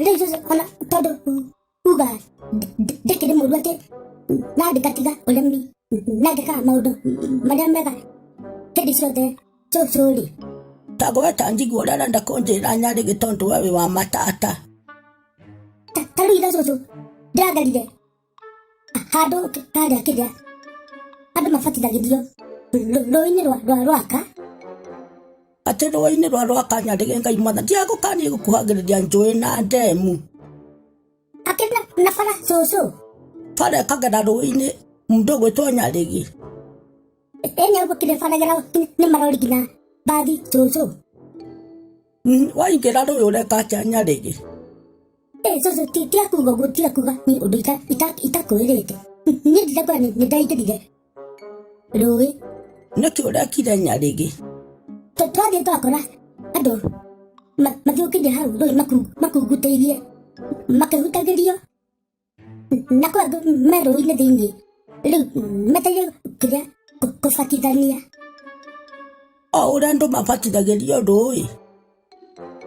Rĩu cũcũ ona tondũ uga ndĩkĩrĩ mũru atĩ na ndĩgatiga ũremi na ngĩkaga maũndũ marĩa mega hĩndĩ ciothe cũcũ rĩ. Tagweta njigua ũrĩa arenda kũnjĩra Nyarĩgĩ tondũ we wĩ wa matata. Ta rĩu ira cũcũ ndĩragerire handũ karĩa kĩrĩa andũ mabatithagĩrio rũĩ-inĩ rwa Rwaka. Atĩ rũĩ-inĩ rwa Rwaka Nyarĩgĩ Ngai mwathani ndiagũkanie gũkuhagĩrĩria njũĩ na ndemu. Akĩrĩ na bara cũcũ. Bara ĩkagera rũĩ-inĩ mũndũ ũgwĩtwo Nyarĩgĩ. Ĩni ũguo kĩrĩa baragera nĩ marori nginya mbathi cũcũ. Waingĩra rũĩ ũreka atĩa Nyarĩgĩ? Cũcũ ti akuga ũguo ti akuga ni ũndũ itakwĩrĩte. Niĩ ndirakwĩra nĩ ndaingĩrire rũĩ. Nĩkĩ ũrekire Nyarĩgĩ? Twathiĩ twakora andũ mathiũkĩire hau rũĩ makungutĩirie makĩhutagĩrio na kwĩ angĩ me rũĩ-inĩ thĩinĩ rĩu metereire kĩrĩa kũbatithania. O ũrĩa andũ mabatithagĩrio rũĩ?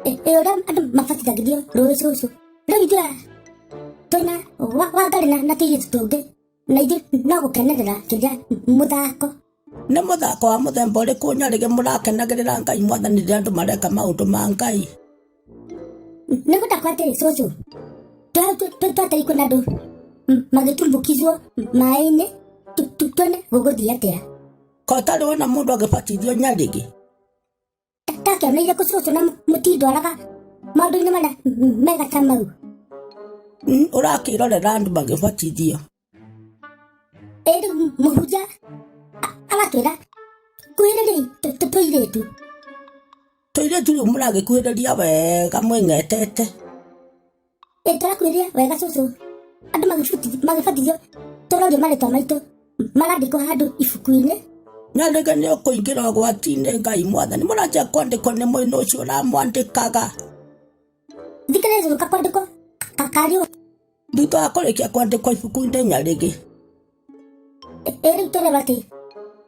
Ĩ ũrĩa andũ mabatithagĩrio rũĩ cũcũ. Rĩu ithuĩ twĩna Wangarĩ na tũirĩtu tũngĩ na ithuĩ no gũkenerera kĩrĩa mũthako. Nĩ mũthako wa mũthemba ũrĩkũ Nyarĩgĩ mũrakenagĩrĩra Ngai mwathani rĩrĩa andũ mareka maũndũ ma Ngai? Nĩ gũtakwo atĩrĩ cũcũ, twathiĩ kwĩna andũ magĩtumbukizwo maĩ-inĩ tuone gũgũthiĩ atĩa. Ko ũtarĩ wona mũndũ agĩbatithio Nyarĩgĩ? Ndakĩoneire kũ cũcũ na mũtindwaraga maũndũ-inĩ marĩa mega ta mau. Ũrakĩrorera andũ magĩbatithio. Ĩ rĩu mũhunjia aratwĩra kuhĩrĩriai tũirĩtu. Tũirĩtu rĩu mũragĩkuhĩrĩria wega mwĩng'etete. Ĩ tũrakuhĩrĩria wega cũcũ. Andũ magĩbatithio tũrorio marĩtwa maitũ marandĩkwo handũ ibuku-inĩ. Nyarĩge nĩ ũkũingĩra ũgwati-inĩ Ngai mwathani mũranjia kwandĩkwo nĩ mũini ũcio ũramwandĩkaga. Thikĩrĩria cũcũ kakwandĩkwo karĩ Thutha wa kũrĩkia kwandĩkwo ibuku-inĩ Nyarĩgĩ. Ĩ rĩu tũrerwo atĩ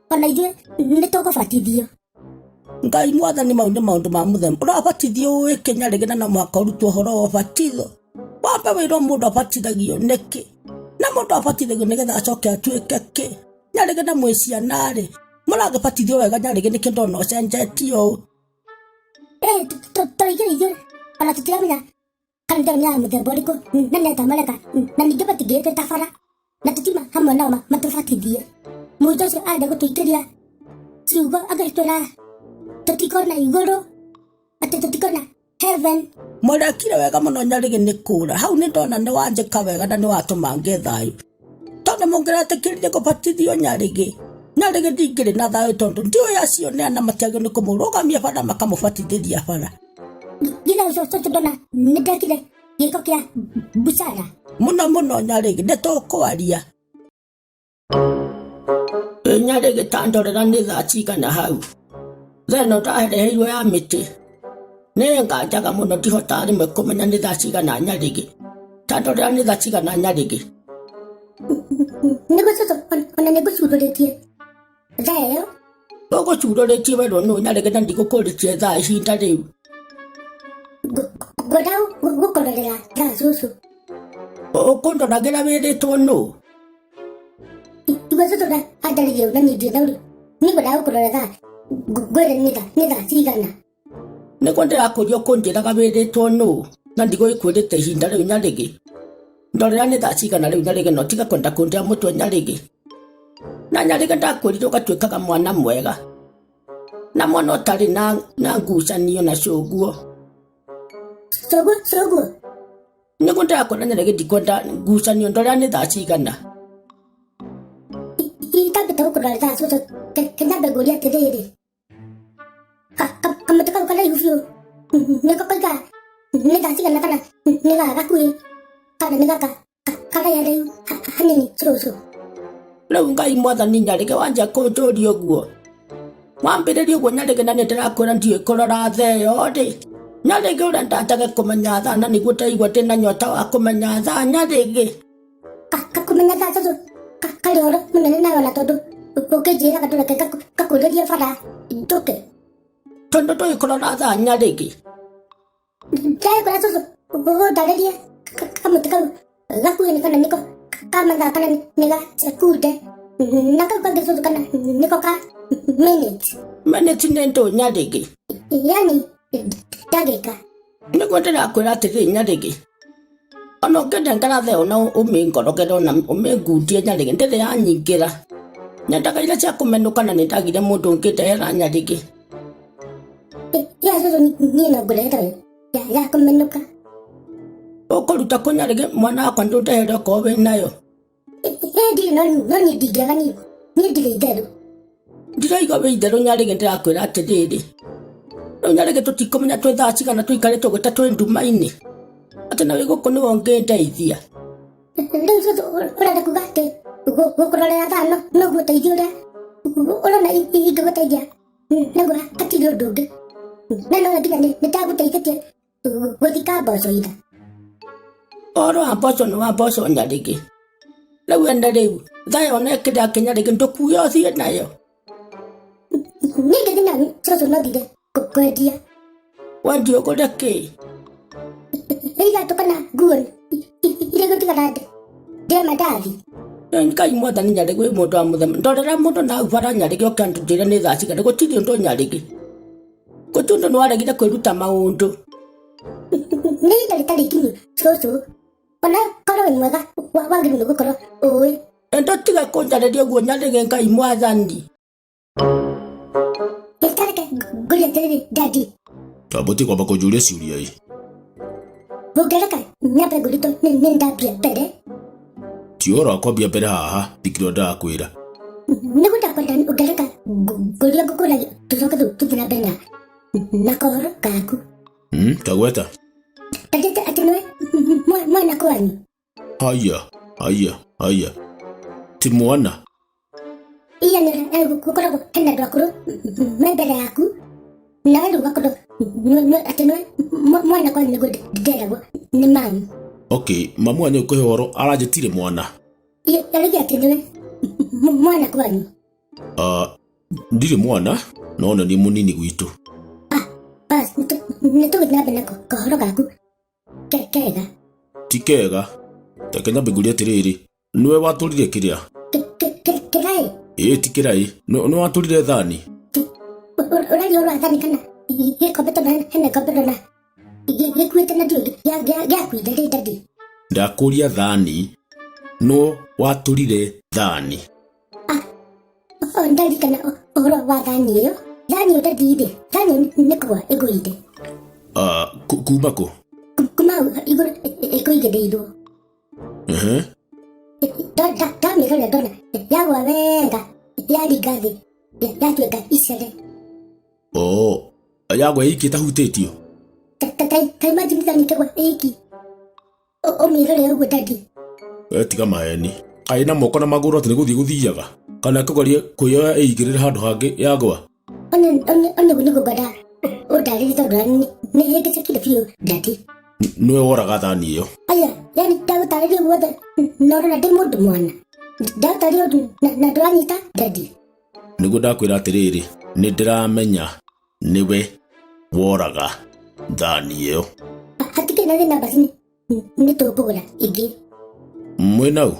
ona ithuĩ nĩ tũgũbatithio. Ngai mwathani mau nĩ maũndũ ma mũthemba ũrabatithio ũĩke Nyarĩgĩ na no mũhaka ũrutwo ũhoro wa ũbatitho. Wambe wĩrwo mũndũ abatithagio nĩkĩ na mũndũ abatithagio nĩgetha acoke atuĩke kĩ. Nyarĩgĩ na mwĩ ciana rĩ mũragĩbatithio wega Nyarĩgĩ nĩkĩ ndona ũcenjetie ũũ. Tũraingĩra ithuĩ ona tũtiramenya kanitha nĩ ya mũthemba ũrĩkũ na nĩ atĩa mareka na ningĩ matingĩgĩtwĩta bara na tũtiuma hamwe nao matũbatithie. Mũhunjia ũcio arenda gũtũikĩria ciugo agĩtwĩra tũtikona igũrũ atĩ tũtikona heaven. Mũrekire wega mũno Nyarĩgĩ nĩ kũra hau nĩ ndona nĩ wanjĩka wega na nĩ watũma ngĩe thayũ tondũ mũngĩretĩkĩrire kũbatithio Nyarĩgĩ Nyarĩgĩ ndingĩrĩ na thayũ tondũ ndiũĩ acio nĩ ana matiagĩrĩirwo nĩ kũmũrũgamia bara makamũbatithĩria bara. Thutha ũcio cũcũ ndona nĩ ndekire gĩko kĩa busara. Mũno mũno Nyarĩgĩ nĩ tũkwaria. Ĩ Nyarĩgĩ ta ndorera nĩ thaa cigana hau. Thaa ĩno ndareheirwo ya mĩtĩ nĩ ĩnganjaga mũno ndihotaga rĩmwe kũmenya nĩ thaa cigana Nyarĩgĩ. Ta ndorera nĩ thaa cigana Nyarĩgĩ. Nĩguo cũcũ ona nĩ ngũcundũrĩtie thaa ĩyo. Ũgũcundũrĩtie werwo nũ Nyarĩgĩ na ndigũkũrĩtie thaa ihinda rĩu. Ngwenda gũkũrorera thaa cũcũ. Ũkũndoragĩra wĩrĩtwo nũ? Igua cũcũ anjarĩrie ũũ na niĩ ndirĩ na ũru. Niĩ ngwendaga gũkũrorera thaa ngwĩre nĩ thaa cigana. Nĩguo ndĩrakũria ũkũnjĩraga wĩrĩtwo nũ na ndigũgĩkwĩrĩte ihinda rĩu Nyarĩgĩ. Ndorera nĩ thaa cigana rĩu Nyarĩgĩ na ũtige kwenda kũndĩa mũtwe Nyarĩgĩ. Na Nyarĩgĩ ndakwĩrire ũgatuĩkaga mwana mwega na mwana ũtarĩ na ngucanio na cũguo. Cũguo cũguo. Nĩguo ndĩrakwĩra Nyarĩgĩ ndikwenda ngucanio ndorera nĩ thaa cigana. Itambĩte gũkũrora thaa cũcũ kĩnyambe ngũrie atĩrĩrĩ. Kamũtĩ kau karaihu biũ nĩko koiga nĩ thaa cigana kana nĩ gaka gakuhĩ kana nĩ gaka karaya rĩu hanini cũcũ. Rĩu Ngai mwathani Nyarĩgĩ wanjia kũnjũria ũguo wambĩrĩria ũguo Nyarĩgĩ na nĩ ndĩrakwĩra ndiũĩ kũrora thaa ĩyo rĩ Nyarĩgĩ ũrenda njage kũmenya thaa na nĩguo ndaigua ndĩna nyota wa kũmenya thaa Nyarĩgĩ. Kakũmenya thaa cũcũ karĩ ũhoro mũnene nawe ona tondũ ũkĩnjĩraga ndũreke ngakũrĩrie bara njũke. Tondũ ndũĩ kũrora thaa Nyarĩgĩ. Ndagĩkora cũcũ Ũndarĩrie kamũtĩ kau gakuhĩ nĩ kana nĩko ka mathaa kana nĩ ga sekunde na kau kangĩ cũcũ kana nĩko ka minutes. Minutes nĩ ndũ Nyarĩgĩ? Yani ndagĩka. Nĩguo ndĩrakwĩra atĩrĩrĩ Nyarĩgĩ, ona ũngĩnengera theo na ũmĩngorogere ona ũmĩngundie Nyarĩgĩ, ndĩrĩ yanyingĩra. Nyendaga iria cia kũmenũka na nĩndagire mũndũ ũngĩndehera Nyarĩgĩ. Ya cũcũ niĩ no ngũrehere ya kũmenũka. Ũkũruta kũ Nyarĩgĩ mwana wakwa ndũndehere okorwo wĩ nayo? Ĩ ndirĩ no no niĩ ndingĩaga niĩ niĩ ndirĩ itherũ. Ndiraiga wĩ itherũ Nyarĩgĩ ndĩrakwĩra atĩrĩrĩ. Rĩu Nyarĩgĩ tũtikũmenya twĩ thaa cigana tũikarĩte ũguo ta twĩ nduma-inĩ. Atĩ na wĩ gũkũ nĩwe ũngĩndeithia. Rĩu cũcũ ũrenda kuga atĩ gũkũrorera thaa no noguo ũteithio ũrĩa ũrona ingĩgũteithia naguo hatirĩ ũndũ ũngĩ. Na no nginya nĩ ndagũteithĩtie gũthika mboco ira. Ũhoro wa mboco nĩ wa mboco Nyarĩgĩ. Rĩu ene rĩu thaa ĩyo na ĩkĩrĩ akĩ Nyarĩgĩ ndũkuye ũthiĩ nayo. Niĩ ngĩthiĩ nayo cũcũ no thire kwendia. Wendia ũgũre kĩ? Iratũ kana nguo iria igũtigara ndĩe mandathi. Ngai mwathani Nyarĩgĩ wĩ mũndũ wa mũthemba. Ndorera mũndũ na hau bara Nyarĩgĩ oke anjĩre nĩ thaa cigana gũtirĩ ũndũ Nyarĩgĩ. Gũtirĩ ũndũ nĩwaregire kwĩruta maũndũ. Nĩ ihinda rĩtarĩ ikinyu cũcũ. Ona korwo wĩ mwega wagĩrĩirwo nĩ gũkorwo ũĩ. Endo tiga kũnjarĩria ũguo Nyarĩgĩ Ngai mwathani. Tareke ngũrie atĩrĩrĩ daddy. Twambũtie kwamba kũnjũria ciũria ĩ. Ũngĩreka nyambe ngũritwo nĩ ndambia mbere. Ti ũhoro wa kwambia mbere haha thikĩrĩria ndĩrakwĩra. Nĩguo ndakwenda ũngĩreka ngũria ngũkũragia tũcoke rĩu tũthiĩ na mbere na na kohoro gaku. Tagweta. Tagĩte atĩ nĩwe mwana kwanyu. Haya, haya, haya. Ti mwana. Iya nĩ gũkoragwo hena andũ akũrũ me mbere yaku nawe rĩu ũgakorwo atĩ nĩwe mwana kwanyu nĩguo nderagwo nĩ mami. Okay, mamu wanyu ũkũhe ũhoro aranjĩtire mwana. Arauga atĩ nĩwe mwana kwanyu. Ndirĩ mwana no nĩ niĩ mũnini gwitũ. Bas, nĩ tũgũthiĩ na mbere na kohoro gaku kega. Ti kega. Reke nyambe ngũrie atĩrĩrĩ, nĩwe watũrire kĩrĩa? Kĩraĩ? Ĩĩ ti kĩraĩ. Nĩwe watũrire thani? Ũraria ũhoro wa thani kana gĩkombe tondũ hena gĩkombe ndona gĩkuĩte na ndiũĩ gĩakuire rĩ daddy. Ndakũria thani, nũ watũrire thani? Ndarikana ũhoro wa thani ĩyo. Thani ĩyo daddy rĩ, thani ĩyo nĩ kũgwa ĩgũire. Kuma kũ? Kuma hau igũrũ ĩkũigĩrĩirwo. Ndamĩrora ndona yagwa wega yaringa thĩ yatuĩka icere. Oh, yagwa ĩiki ĩtahutĩtio? Ta imagine thani ĩkĩgwa ĩiki. Ũmĩrore ũguo daddy. We tiga maheni. Kaĩ na moko na magũrũ atĩ nĩ gũthiĩ gũthiaga? Kana ĩkũgeria kwĩyoya ĩigĩrĩre handũ hangĩ yagwa? One ũguo nĩguo ngwendaga ũndarĩrie tondũ nĩ hĩngĩcĩkire biũ daddy. Nĩwe woraga thani ĩyo. Aya, yani ndagũtarĩria guothe na ũrona ndĩ mũndũ mwana. Ndagũtarĩria ũndũ na ndũranyita daddy. Nĩguo ndakwĩra atĩrĩrĩ, nĩ ndĩramenya nĩwe woraga thani ĩyo. Hatikĩrĩ na thĩna basi nĩ tũkũgũra ĩngĩ. Mwĩ nau?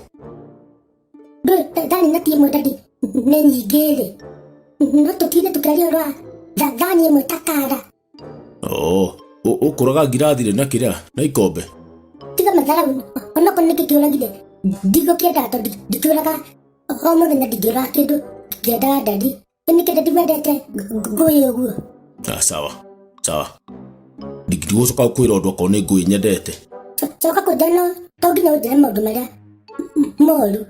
Ndũĩ thani na ti ĩmwe daddy nĩ nyingĩ rĩ. No tũtinde tũkĩaria ũhoro wa thani ĩmwe ta kara. Oh, ũkũraga ngirathi rĩ na kĩrĩa na ikombe? Tiga matharau onokorwo nĩkĩ kĩũragire ndigũkĩendaga tondũ ndikĩũraga o mũthenya ndingĩũraga kĩndũ ngĩendaga daddy. Nĩkĩ daddy wendete ngũĩ ũguo? Sawa, sawa. Ndigũcoka gũkwĩra ũndũ okorwo nĩ ngũĩ nyendete. Coka kũnjĩra no to nginya ũnjĩre maũndũ marĩa moru.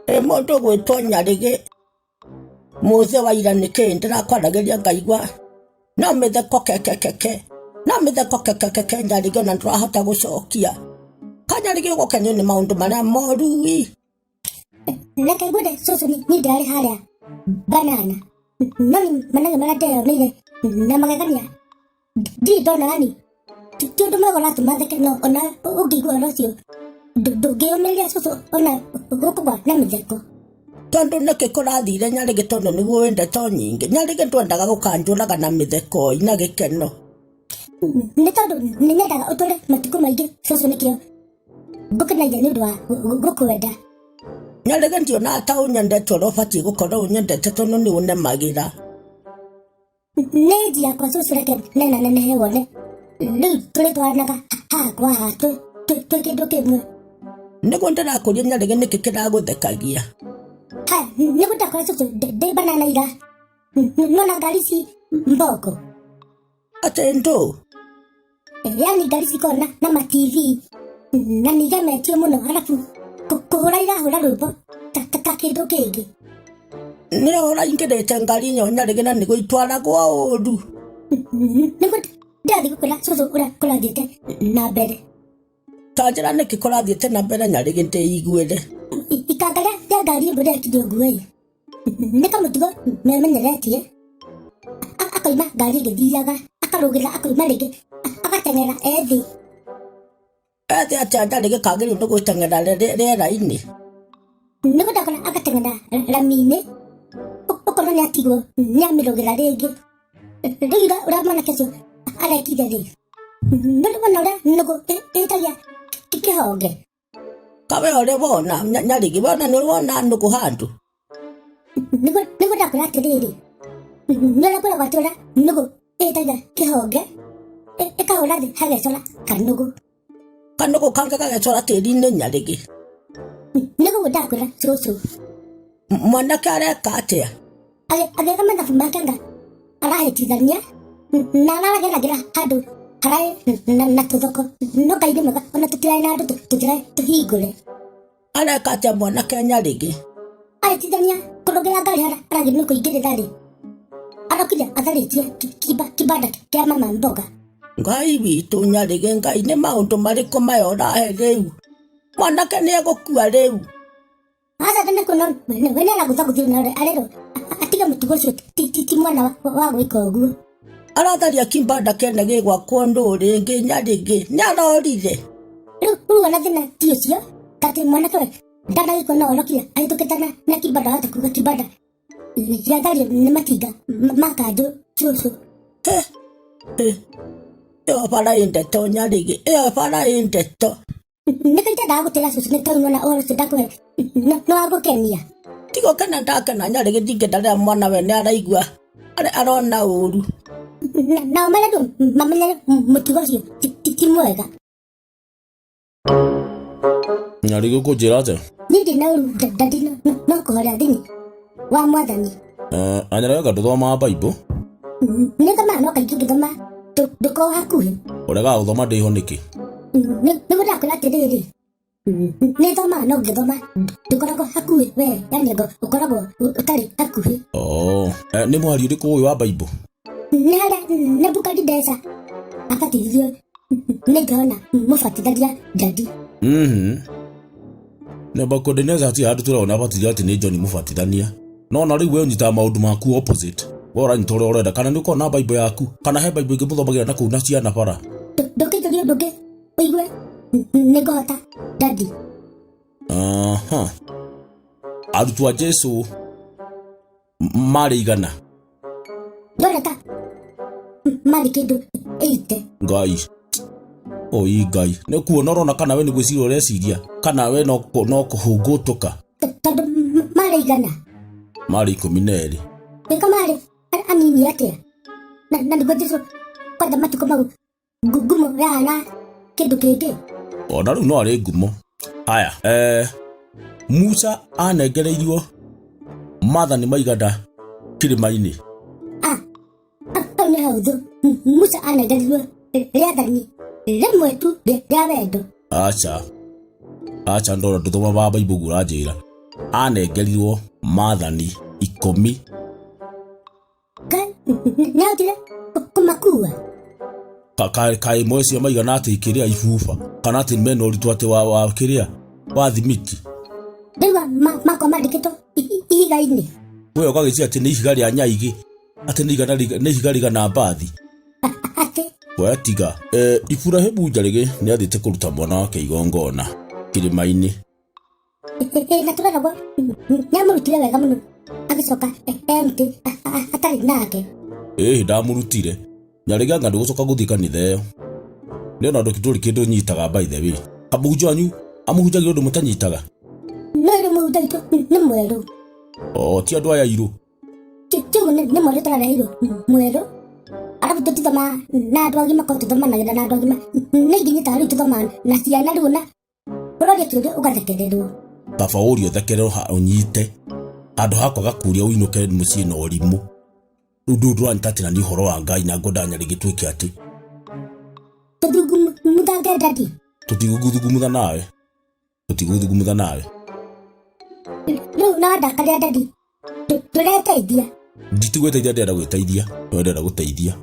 Ĩ mũndũ ũgwĩtwo Nyarĩgĩ mũthĩ wa ira nĩkĩ ndĩrakwaragĩria ngaigua no mĩtheko kekekeke no mĩtheko kekekeke Nyarĩgĩ ona ndũrahota gũcokia. Ka Nyarĩgĩ ũgũkenio nĩ maũndũ marĩa moru ĩ. Reke ngwĩre cũcũ niĩ ndĩrarĩ harĩa banana no nĩ manage marĩa ndeyoneire na magegania ndirĩ ndona yani ti ũndũ mwega ũratũma theke no ona ũngĩigua ũhoro ũcio ndũngĩyũmĩrĩria cũcũ ona gũkũgwa na mĩtheko. Tondũ nĩkĩ kũrathire Nyarĩgĩ tondũ nĩguo wĩ ndeto nyingĩ. Nyarĩgĩ ndwendaga gũkanjũraga na mĩthekoi na gĩkeno. Nĩ tondũ nĩ nyendaga ũtũre matukũ maingĩ cũcũ, nĩkĩo ngũkenagia nĩ ũndũ wa gũkwenda. Nyarĩgĩ ndionaga ta ũnyendete ũrĩa ũbatiĩ gũkorwo ũnyendete tondũ nĩ ũnemagĩra. Nĩ nji yakwa cũcũ, reke nena nenehe wone rĩu tũrĩtwaranaga haha kwa haha twĩ kĩndũ kĩmwe. Nĩguo ndĩrakũria Nyarĩgĩ, nĩkĩ kĩragũthekagia? Haya, nĩguo ndakora cũcũ ndĩ banana ira nona ngari ici mboko. Atĩ ndũ? Yani ngari cikoragwo na ma TV na nĩ igemetio mũno, arabu kũhũra irahũra rwĩmbo ta kĩndũ kĩngĩ. Nĩ ũraingĩrĩte ngari ĩyo Nyarĩgĩ na nĩguo itwaragwo ũru. Nĩguo ndĩrathiĩ gũkwĩra cũcũ ũrĩa kũrathiĩte na mbere. Ta njĩra nĩkĩ kũrathiĩte na mbere Nyarĩgĩ ndĩiguĩre. Ikanga rĩa ngari ĩmwe rĩrekire ũguo ĩ, nĩ kamũtugo memenyeretie. Akoima ngari ĩgĩthiaga, akarũgĩra, akoima rĩngĩ, agateng'era ethĩ. Ethĩ atĩa Nyarĩgĩ kagĩrĩirwo nĩ gwĩteng'era rĩera-inĩ? Nĩguo ndakora agateng'era rami-inĩ, ũkorwo nĩ atigwo nĩ amĩrũgĩra rĩngĩ. Rĩu ũrĩa mwanake ũcio arekire rĩ, nĩ wona ũrĩa nũgũ ĩtagia kĩhonge. Kawe ũrĩ wona Nyarĩgĩ, wona nĩ wona nũgũ handũ? Nĩguo ndakwĩra atĩrĩrĩ, nĩ ũrĩa ngoragwo atĩ ũrĩa nũgũ ĩtagia kĩhonge ĩkahũra thĩ hagecora kanũgũ. Kanũgũ kangĩ gagecora tĩri-inĩ Nyarĩgĩ. Nĩguo ndakwĩra cũcũ. Mwanake areka atĩa? Agĩka mathabu make anga arahĩtithania na arageragĩra handũ haraĩ na tũthoko, no Ngai nĩ mwega, ona tũtiraĩ na andũ tũtiraĩ tũhingũre. Areka atĩa mwanake Nyarĩgĩ? Arĩtithania kũrũgĩra ngari harĩa aragĩrĩirwo nĩ kũingĩrĩra rĩ, arokire atharĩtie kibanda kĩa mama mboga. Ngai witũ Nyarĩgĩ, Ngai nĩ maũndũ marĩkũ maya ũrahe rĩu? Mwanake nĩ egũkua rĩu. Aca tene kuona we nĩ aragũthagũthire na arerwo atige mũtugo ũcio, ti mwana wa gwĩka ũguo. Aratharia kibanda kĩene gĩ gwakwo ndũ rĩngĩ Nyarĩgĩ nĩ arorire. Rĩu ona thĩna ti ũcio atĩ mwanake we ndanagĩkwo no orokire ahĩtũkĩte na kibanda, wahota kuga kibanda gĩathario nĩ matinga ma kanjũ cũcũ. Ĩyo bara ĩ ndeto Nyarĩgĩ, ĩyo bara ĩ ndeto. Nĩkĩo itendaga gũtĩra cũcũ, nĩ tondũ nona ũhoro ũcio ndakũhe nĩ wa gũkenia. Tiga ũkena ndakena Nyarĩgĩ, ndingĩenda rĩrĩa mwana we nĩ araigua arona ũru. Nao marĩa andũ mamenye mũtugo ũcio ti mwega. Nyarĩgĩ ũkũnjĩra atĩa? Niĩ ndĩ na ũru ndadi, no kũhoera thĩinĩ wa mwathani. Anyarĩga anga ndũthomaga Bible? Nĩ thomaga, no kaingĩ ngĩthoma ndũkoragwo hakuhĩ. Ũregaga gũthoma ndĩho nĩkĩ? Nĩguo ndakwĩra atĩrĩrĩ, nĩ thomaga no ngĩthoma ndũkoragwo hakuhĩ we, yani ngo ũkoragwo ũtarĩ hakuhĩ. Oh, nĩ mũhari ũrĩkũ ũĩ wa Bible? Nĩ harĩa Nebukadineza abatithirio nĩ Johana mũbatithania ndadi. Nebukadineza hatirĩ handũ tũrona abatithio atĩ nĩ John mũbatithania. No na rĩu we ũnyitaga maũndũ maku opposite. We ũranyita ũrĩa ũrenda kana nĩ ũkoragwo na Bible yaku kana he Bible ĩngĩ mũthomagĩra na kũu na ciana bara. Ndũkĩnjũria ũndũ ũngĩ ũigue nĩ ngũhota ndadi. Aha. Arutwo a Jesu marĩ igana? Ndona ta marĩ kĩndũ 80. Ngai oi Ngai, nĩ kuona ũrona kana we nĩ gwĩciria ũreciria kana we no kũhũngũtũka? Tondũ marĩ 100. Marĩ 12. Ĩka marĩ anini atĩa na nĩguo Jesu kwanja matukũ mau ngumo yahana kĩndũ kĩngĩ. Ona rĩu no arĩ ngumo. Haya, Musa anengereirio maathani maigana kĩrĩma-inĩ? Ah, hau nĩ hahũthũ. Musa anengereirio rĩathani rĩmwe tu rĩa wendo. Aca aca, ndona ndũthoma wa Bible ũguo ũranjĩra. Anengerirwo maathani 10. Nĩahotire kũmakua. Kaĩ ĩmwe cio maigana atĩ ikĩrĩa ibuba kana atĩ mena ũritũ atĩ wa kĩrĩa wa thimiti? Rĩu makwa mandĩkĩtwo ihiga-inĩ. We ũgagĩcia atĩ nĩ ihiga rĩa nyaigĩ, atĩ nĩ ihiga rigana mbathi. Atĩ we tiga. Iburahimu Njarĩgĩ nĩ athiĩte kũruta mwana wake igongona kĩrĩma-inĩ. Na tũreragwo nĩamũrutire wega mũno agĩcoka empty atarĩ nake. Ĩhĩ ndamũrutire. Nyarĩge anga ndũgũcoka gũthiĩ kanitha ĩyo. Nĩ ona ndũrĩ kĩndũ nyitaga by the way. Kamũhunjia wanyu amũhunjagia ũndũ mũtanyitaga? No rĩu mũhunjia witũ nĩ mwerũ. O ti andũ aya airũ. Tigu nĩ mwerũ tũrareheirwo mwerũ. Arabu tũtithomaga na andũ agima korwo tũthomanagĩra na andũ agima. Nĩ nginyĩtaga rĩu tũthomaga na ciana rĩu na ũroria kĩũria ũgathekererwo. Baba ũria ũthekererwo ha ũnyite handũ ha kwaga kũria ũinũke mũciĩ na ũrimũ. Rĩu ndũĩ ndũranyita atĩ na nĩ ũhoro wa Ngai na ngwendaga nyarĩngĩ twĩke atĩ. Tũthungumuthange daddy. Tũtigũthungumutha nawe. Tũtigũthungumutha nawe. Rĩu no ndakarĩra daddy. Tũreteithia. Nditigwĩteithia ndĩrenda gwĩteithia. No ndĩrenda gũteithia.